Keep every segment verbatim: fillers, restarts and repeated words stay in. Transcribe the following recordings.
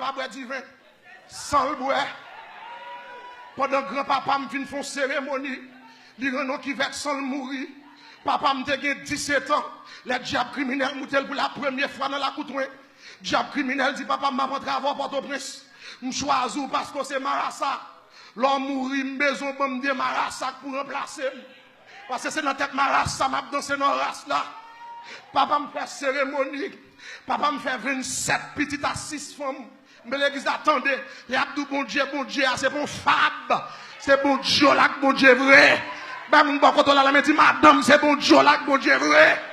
pa bwè diven. San l bwè. Pandan granpapa m fin fè yon seremoni, li rann yon kivèt san l mouri. Papa m te gen disèt an, lè dyab kriminèl moute l pou la premye fwa nan lakou Twen. Dyab kriminèl di, "Papa m, m ap antre avè w Pòtoprens. M chwazi w paske w se marasa. Lè w mouri, m bezwen w ban m de marasa k pou ranplase m. Paske se nan tèt marasa m ap danse nan ras la." Papa m fè seremoni. Papa m fè vennsèt pitit a sis fanm. M vle legliz la tande. Lè y ap di w Bondye, Bondye a, se pa yon fab. Se Bondye w la k Bondye vre. Bay moun bò kote w la, la men di, "Madanm, se Bondye w la k Bondye vre."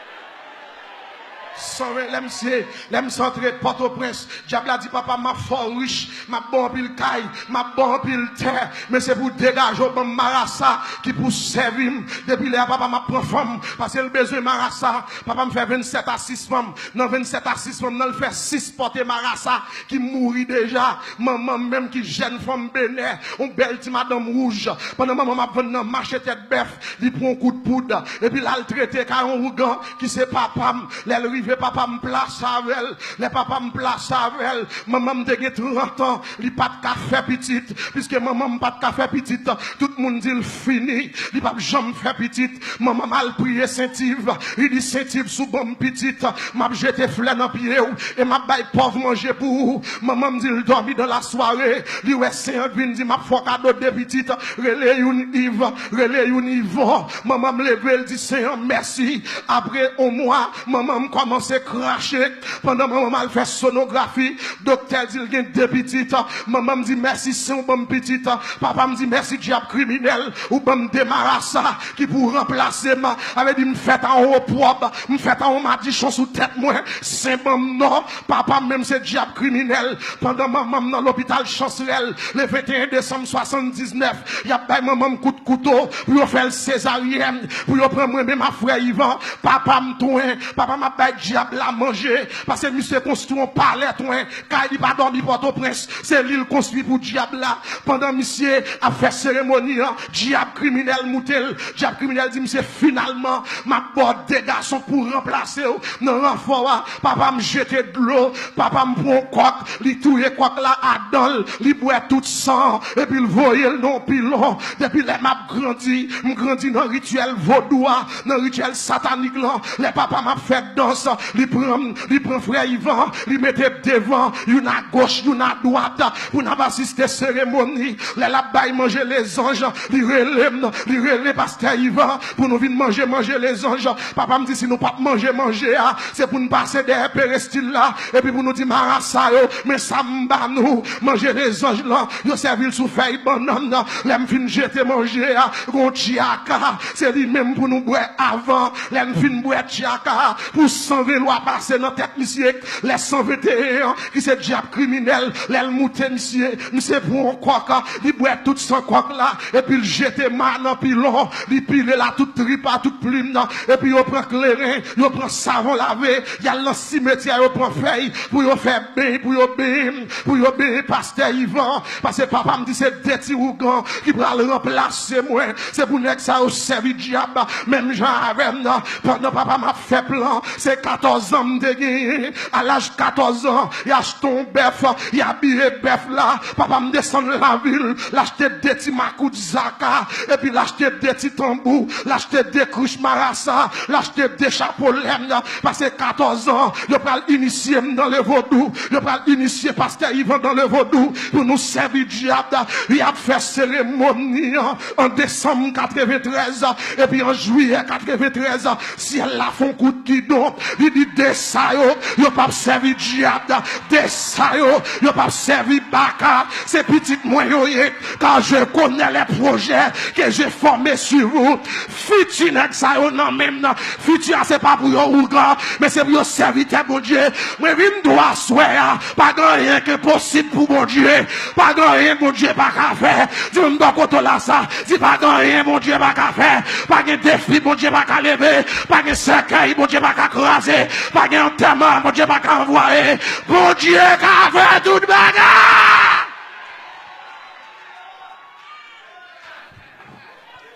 San ven, lè m se, lè m se antre Pòtoprens, dyab la di, "Papa, m ap fè w rich, m ap ba w anpil kay, m ap ba w anpil tè, men se pou w degaje w ban m marasa ki pou sèvi m." Depi lè a, papa m ap pran fanm, paske l bezwen marasa. Papa m fè vennsèt a sis fanm. Nan vennsèt a sis fanm nan, l fè sis pòte marasa ki mouri deja. Manman m menm ki jèn fanm benè, yon bèl ti madanm wouj. Pandan manman m ap vann nan mache tèt bèf, li pran yon kout poud, epi l al trete kay yon ougan ki se papa m. Lè l rive, papa m plase avè l. Lè papa m plase avè l, manman m te gen trant an, li pa t ka fè pitit. Piske manman m pa t ka fè pitit, tout moun di l fini, li p ap janm fè pitit. Manman m al priye Sentiv, li di, "Sentiv, si w ban m pitit, m ap jete flè nan pye w e m ap bay pòv manje pou ou." Manman m di l dòmi dan lasware, li wè Sen an k vin di, "M ap fè w kado de pitit, rele youn Iv, rele youn Ivò." Manman m leve, l di, "Sen an, mèsi." Apre yon mwa, manman m kòmanse krache. Pandan manman m al fè sonografi, doktè di l gen de pitit. Manman m di, "Mèsi, Sen, w ban m pitit." Papa m di, "Mèsi, dyab kriminèl, ou ban m de marasa ki pou ranplase m." Sa vle di, m fèt a yon opwòb, m fèt a yon madichon sou tèt mwen. Sen ban m non. Papa m menm se dyab kriminèl. Pandan manman m nan lopital Chansrèl, le venteyen desanm swasanndiznèf, y ap bay manman m kout kouto pou yo fè l sezaryèn, pou yo pran mwen menm ak frè Ivan. Papa m Twen, papa m ap bay dyab la manje, paske misye konstwi yon palè Twen, kay li pa dòmi Pòtoprens, se li l konstwi pou dyab la. Pandan misye ap fè seremoni an, dyab kriminèl moute l. Dyab kriminèl di misye, "Finalman, m ap ba w de gason pou ranplase w nan ranfò a." Papa m jete dlo, papa m pran yon kòk, li touye kòk la adan l, li bwè tout san an, epi l voye l nan yon pilon. Depi lè m ap grandi, m grandi nan rityèl vodou a, nan rityèl satanik lan. Lè papa m ap fè dans, li pran m, li pran frè Ivan, li mete m devan, youn agoch, youn adwat, pou n ap asiste seremoni. Lè l ap bay manje lezanj, li rele m, li rele pastè Ivan pou nou vin manje manje lezanj. Papa m di, "Si nou p ap manje manje a, se pou n pase dèyè perestil la, epi pou nou di marasa yo, 'Men sa m ba nou, manje lezanj lan, yo sèvi l sou fèy bannann.'" Lè m fin jete manje a, gon tchaka, se li menm pou nou bwè avan. Lè n fin bwè tchaka, pou san ven lwa pase nan tèt misye. Lè san venteyen an, ki se dyab kriminèl, lè l moute misye, misye pran yon kòk, li bwè tout san kòk la, epi l jete ma nan pilon, li pile l a tout trip a, tout plim nan, epi yo pran kleren, yo pran savon lave, y al nan simetyè, yo pran fèy pou yo fè beny, pou yo benyen, pou yo benyen pastè Ivan, paske papa m di se de ti ougan ki pral ranplase mwen. Se pou nèg sa yo sèvi dyab menm jan avè m nan. Pandan papa m ap fè plan, se katòz an m te genyen. A laj katòz an, y achte yon bèf, y abiye bèf la. Papa m desann lavil, l achte de ti makout zaka, epi l achte de ti tanbou, l achte de krich marasa, l achte de chapo lèn. Pase katòz an, yo pral inisye m nan le vodou, yo pral inisye pastè Ivan nan le vodou, pou nou sèvi dyab. Y ap fè seremoni an an desanm katreventrèz, epi an jiyè katreventrèz, syèl la fè yon kout gidon, li di, "De sa yo, yo p ap sèvi dyab, de sa yo, yo p ap sèvi baka, se pitit mwen yo ye, car je connais les projets que j'ai formés sur vous." Fiti nèg sa yo nan men m nan, fiti a se pa pou yo ougan, men se pou yo sèvitè Bondye. Mwen vin di w aswè a, pa gen anyen ki enposib pou Bondye. Pa gen anyen Bondye pa ka fè. Di moun bò kote w la sa. Di, "Pa gen anyen Bondye pa ka fè. Pa gen defi Bondye pa ka leve. Pa gen sèkèy Bondye pa ka kraze. Pa gen antèman Bondye pa ka anvwaye. Bondye ka fè tout bagay."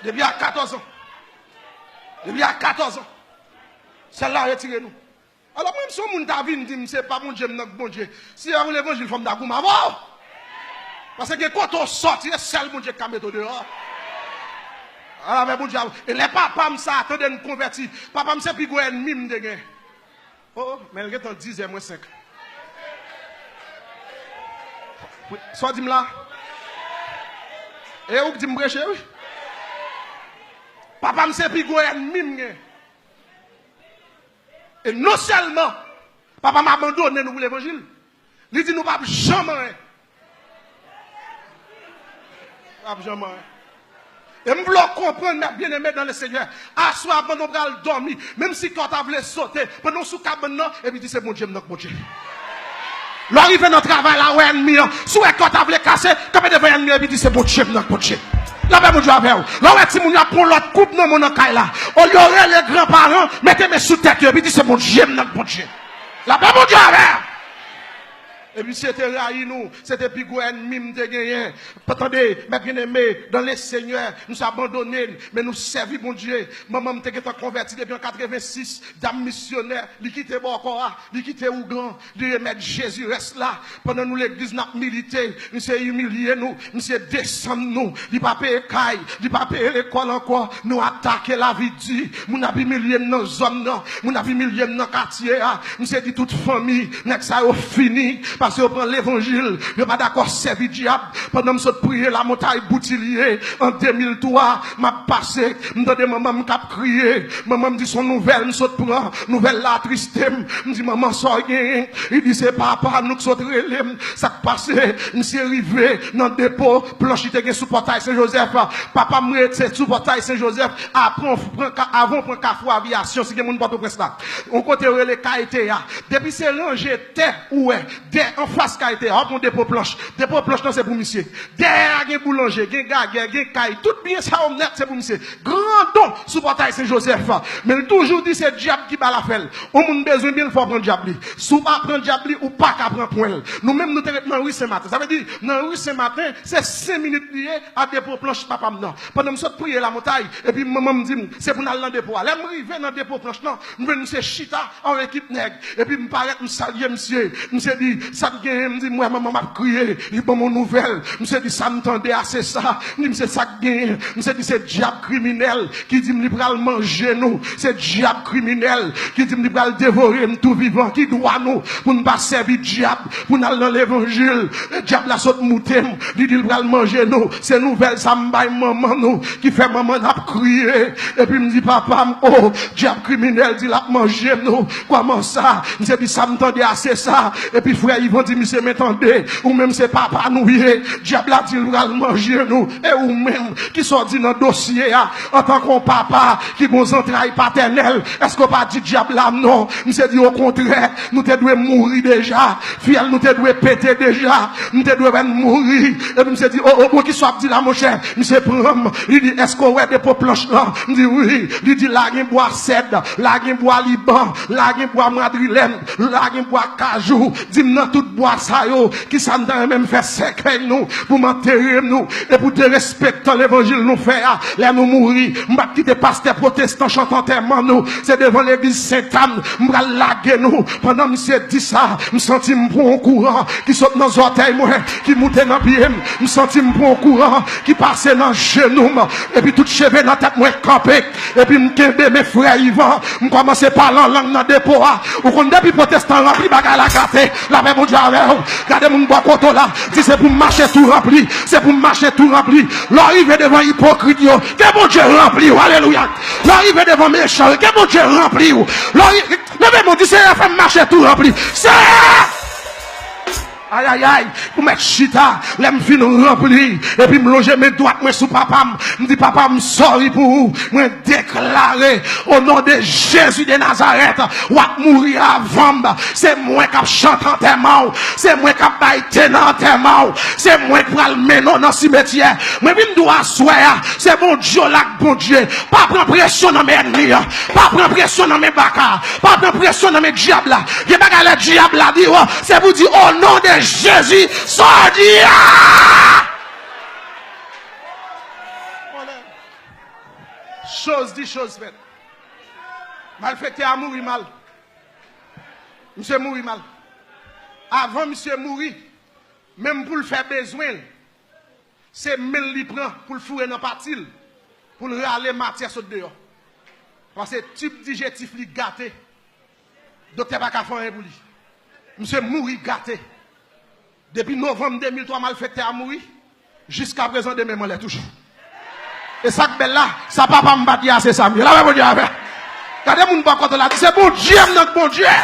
Depi a katòz an. Depi a katòz an. Syèl la retire nou. Alò, mwen, si yon moun ta vin di m se pa Bondye m nan k Bondye, si se yon levanjil, fò m ta goumen avè w. Paske gen kote w sòti, e sèl Bondye k ka mete w deyò. Ala fè Bondye ap, e lè papa m sa a tande n konvèti, papa m se pi gwo ènmi m te gen. Oh, oh, men l gentan dizè mwen senk. Sa w di m la? E ou k di m preche, wi. Papa m se pi gwo ènmi m gen. E non sèlman papa m abandone nou pou levanjil, li di nou p ap janm anyen. P ap janm anyen. E m vle w konprann, mè byeneme dan le Senyè, aswè a pandan w pral dòmi, menm si kè w ta vle sote, pandan w sou kabann nan, epi di se Bondye m nan k Bondye. Lè w rive nan travay la, wè ènmi an, si w wè kè w ta vle kase, kanpe devan ènmi an, epi di se Bondye m nan k Bondye. Lapè Bondye avè w. Lè w wè timoun yo ap pran lòt koup nan men w nan kay la, olye w rele granparan, mete men sou tèt yo, epi di se Bondye m nan k Bondye. Lapè Bondye avè w. E misye te rayi nou, se te pi gwo ènmi m te genyen. Tande, mè byeneme dan le Senyè, misye abandone n, men nou sèvi Bondye. Manman m te gentan konvèti depi an katrevensis, dam misyonè, li kite bòkò a, li kite ougan, li remèt Jezi rès la. Pandan nou legliz n ap milite, misye imilye nou, misye desann nou, li pa peye kay, li pa peye lekòl ankò, nou atake lavi di, moun ap imilye m nan zòn nan, moun ap imilye m nan katye a, misye di tout fanmi, nèg sa yo fini, paske yo pran levanjil, yo pa dakò sèvi dyab. Pandan m sot priye Lamontay Boutilye an de mil twa, m ap pase, m tande manman m k ap kriye. Manman m di se yon nouvèl m sot pran, nouvèl la atriste m. M di manman sa w genyen? Li di se papa nou k sot rele m. Sa k pase? Misye rive nan depo planch li te gen sou pòtay Sen Jozèf. Papa m rete sou pòtay Sen Jozèf. Apre w pran ka-, avan w pran Kafou Aviyasyon, si gen moun Pòtoprens la, yon kote yo rele Kayte a. Depi se ranje tè ou wè, dè anfas Kayte a, w ap yon depo planch. Depo planch lan se pou misye. Dèyè a gen boulanje, gen gagè, gen kay. Tout byen sa yo nèt se pou misye. Grandon sou pòtay Sen Jozèf. Men l toujou di se dyab ki ba l afè l. Yon moun bezwen byen l, fò w pran dyab li. Si w pa pran dyab li, ou pa ka pran pwen l. Nou menm, nou te ret nan ri Sen Maten. Sa vle di, nan ri Sen Maten, se senk minit li ye a depo planch papa m nan. Pandan m sot priye Lamontay, epi manman m di m, se pou n al nan depo a. Lè m rive nan depo planch lan, m jwenn misye chita ak yon ekip nèg. Epi m parèt, m salye misye. Misye di, sa k genyen? M di, m wè manman m ap kriye. Li ban m yon nouvèl. Misye di, sa m tande a, se sa. M di, misye, sa k genyen? Misye di, se dyab kriminèl ki di m li pral manje nou. Se dyab kriminèl ki di m li pral devore n tou vivan. Ki dwa nou pou n pa sèvi dyab, pou n al nan levanjil? E dyab la sot moute m. Li di l pral manje nou. Se nouvèl sa m bay manman nou, ki fè manman n ap kriye. Epi m di papa m, o, dyab kriminèl di l ap manje nou. Kòman sa? Misye di sa m tande a, se sa. Epi frè Ivan di misye, men tande, ou menm se papa nou ye. Dyab la di l pral manje nou. E ou menm, kisa w di nan dosye a? Antanke yon papa ki gon zantray patènèl, èske w pa di dyab la non? Misye di okontrè, nou te dwe mouri deja. Fyèl nou te dwe pete deja. M te dwe wè n mouri. Epi misye di, o, o, bon, kisa w ap di la, monchè? Misye pran m. Li di, èske w wè depo planch lan? M di, wi. Li di, la gen bwa sèd, la gen bwa Liban, la gen bwa madrilèn, la gen bwa kajou. Di m nan tout bwa sa yo, kisa n ta renmen m fè sèkèy nou, pou m antere nou, e pou derespektan levanjil nou fè a, lè nou mouri, m p ap kite pastè pwotestan chante antèman nou. Se devan legliz Sentàn m pral lage nou. Pandan misye di sa, m santi m pran yon kouran ki sot nan zòtèy mwen, ki moute nan pye m. M santi m pran yon kouran ki pase nan jenou m. Epi tout cheve nan tèt mwen kanpe. Epi m kenbe men frè Ivan. M kòmanse pale an lang nan depo a. Ou konn depi pwotestan ranpli, bagay la gate. Lapè Bondye avè w. Gade moun bò kote w la. Di se pou m mache tou ranpli. Se pou m mache tou ranpli. Lè w rive devan ipokrit yo, ke Bondye ranpli w. Alelouya. Lè w rive devan mechan yo, ke Bondye ranpli w. Lè w ri-, leve men w, di Seyè, fè m mache tou ranpli. Seyè! Ayayay, pou mèt chita, lè m fin ranpli, epi m lonje men dwat mwen sou papa m, m di, papa m, sòri pou ou, mwen deklare, o non de Jezi de Nazarèt, w ap mouri avan m, se mwen k ap chante antèman w, se mwen k ap bay te nan antèman w, se mwen k pral mennen w nan simetyè. Mwen vin di w aswè a, se Bondye w la k Bondye. Pa pran presyon nan men ènmi an. Pa pran presyon nan men baka. Pa pran presyon nan men dyab la. Gen bagay lè dyab la di w, se pou di, o non de Jezi, sa w di a! Choz di, choz fèt. Malfektè a mouri mal. Misye mouri mal. Avan misye mouri, menm pou l fè bezwen l, se men l li pran pou l foure nan pati l, pou l rale matyè sot deyò. Paske tib dijestif li gate. Doktè pa ka fè anyen pou li. Misye mouri gate. Depi novanm de mil twa malfektè a mouri, jiska prezan demen m anlè toujou. E sa k bèl la, sa papa m pa t ye a, se sa m ye. Lave Bondye avè. Gade moun bò kote la, di se Bondye m nan k Bondye.